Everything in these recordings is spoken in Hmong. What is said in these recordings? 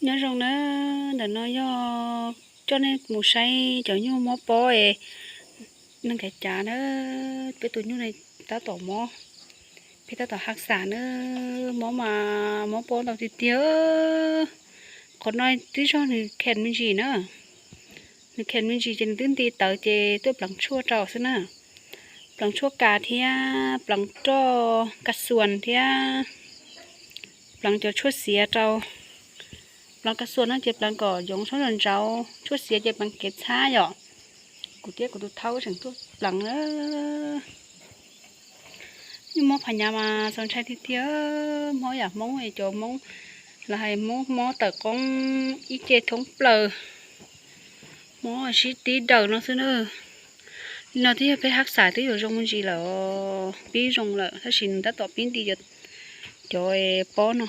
Nyob zoo na, ntawm no yog coj nej mus saib cov nyuj mob pob es neeg kav cav na. Peb tus nyuj ne tab tom mob, peb tab tom hav xam na, mob mas mob pob ntau tiag tiag. Qhov no twb yog nws kheem me ntsis na, nws kheem me ntsis ces nws twb nti tawv ces tuaj pleev tshuaj rau xwb na. Pleev tshuaj kas thiab pleev roj kas xuas thiab pleev cov tshuaj xiav rau. Pleev kas xuas no ces pleev kom yoov sab ntsauv ntsauv, tshuaj xiav ces pleev kev txhab yom. Kuv thiab kuv tus thaub tseem tuaj pleev na. Nyuj mob phas nyav mas txaus ntshai tiag tiag, mob yam Hmoob es cov Hmoob lawv hais Hmoob mob tawm qoob ib ce thoob plaws, mob sib tib daws no xwb na. Li no twb yog peb hav xam twb yuav zoo me ntsis lawm, pib zoo lawm tab sis nws tab tom pib nti cov pob no.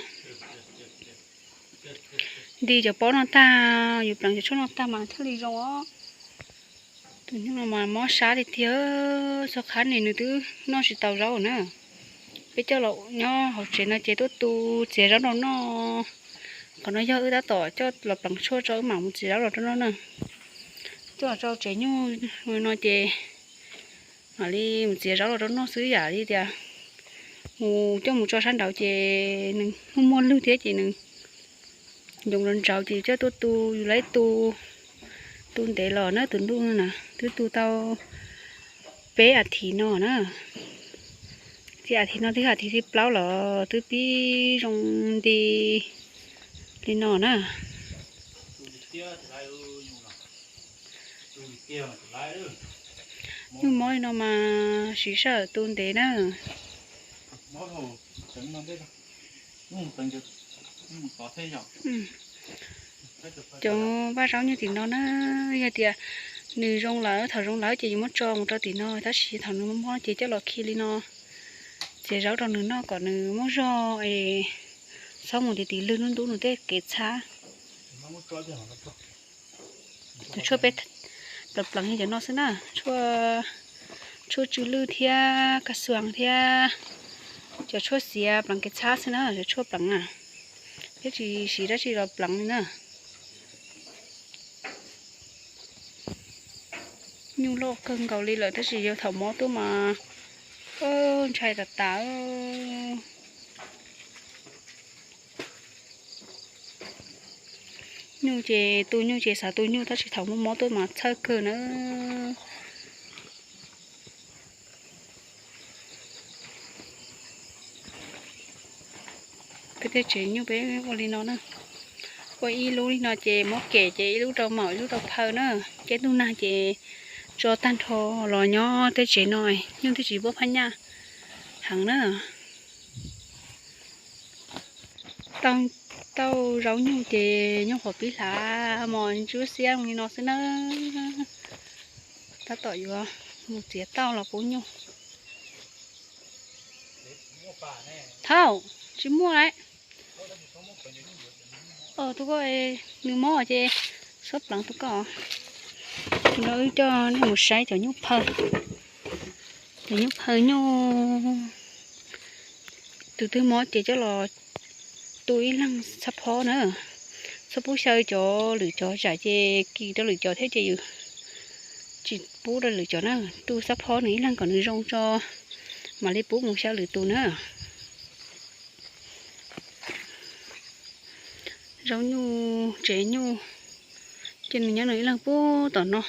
Nti cov pob no tag, yus pleev cov tshuaj no tag mas thiaj li zoo os. Tus nyuj no mas mob sab tiag tiag, txog qhab nim nws twb noj tsis tau zaub na. Peb coj los nyob hauv tsev no ces tuaj tu txiav zaub rau noj. Qhov no yog wb tab tom coj los pleev tshuaj tso wb mam mus txiav zaub los rau noj na. Coj los rau tsev nyuj no ces mam li mus txiav zaub los rau noj xwb, yam li tias mus coj mus tso sab nraud ces nws muaj muaj lwg thiab ces nws yoov los ntsauv ces coj tuaj tu, yus laib tu, tu ntev los na, tus ntuj na twb tu tau peb as thiv no na. Txij as thiv no twb yog as thiv thib plaub los twb pib zoo nti li no na. Nyuj mob li no mas siv sij hawm tu ntev na. Cov vaj zaub nyuj tim no na, yog tias nws zoo lawm, thaum zoo lawm ces yus muab tso mus rau tim no, tab sis thaum nws mob ces coj los khi li no, txiav zaub rau nws noj kom nws muaj zog es txhob mus tim tim lwg hnub ntub nws tej kev txhab. Tus tshuaj peb pleev pleev li cov no xwb na, tshuaj, tshuaj tsw lwj thiab kas xuas thiab cov tshuaj xiav pleev kev txhab xwb na, cov tshuaj pleev na, peb tsis siv dab tsi los pleev li na. Nyuj loj kawg nkaus li lawm tab sis yog thaum mob tuaj mas ntshai tas tas. Nyuj ces tu nyuj ces xav tu nyuj tab sis thaum mob mob tuaj mas txhawj kawg na. Peb tej tsev nyuj peb ua li no na, ua ib lub li no ces muab kem ces ib lub rau maum ib lub rau phaw na. Ces ntuj nag ces tso tag nrho los nyob tej tsev no, nyuj thiaj tsis pub phab nyaj heev na. Tau zaub nyuj ces nyuj qhuav pib hlav mos ntsuab xiab li no xwb na. Tab tom yuav mus txiav tauj los pub nyuj. Thaum tsis muaj lawm. Tus ko nws mob ces txhob pleev tus ko. Tus no wb coj nej mus saib cov nyuj phaw. Cov nyuj phaw nyuj, tus twg mob ces coj los tu ib leeg xab phob na. Txhob pub xyaw cov lwm cov tsam ces kis rau lwm cov thiab ces yus tsis pub rau lwm cov na. Tu xab phob nws ib leeg kom nws zoo tso mam li pub mus xyaw lwm tus na. Zaub nyuj, tsev nyuj, ces nws nyob nws ib leeg pub tom no.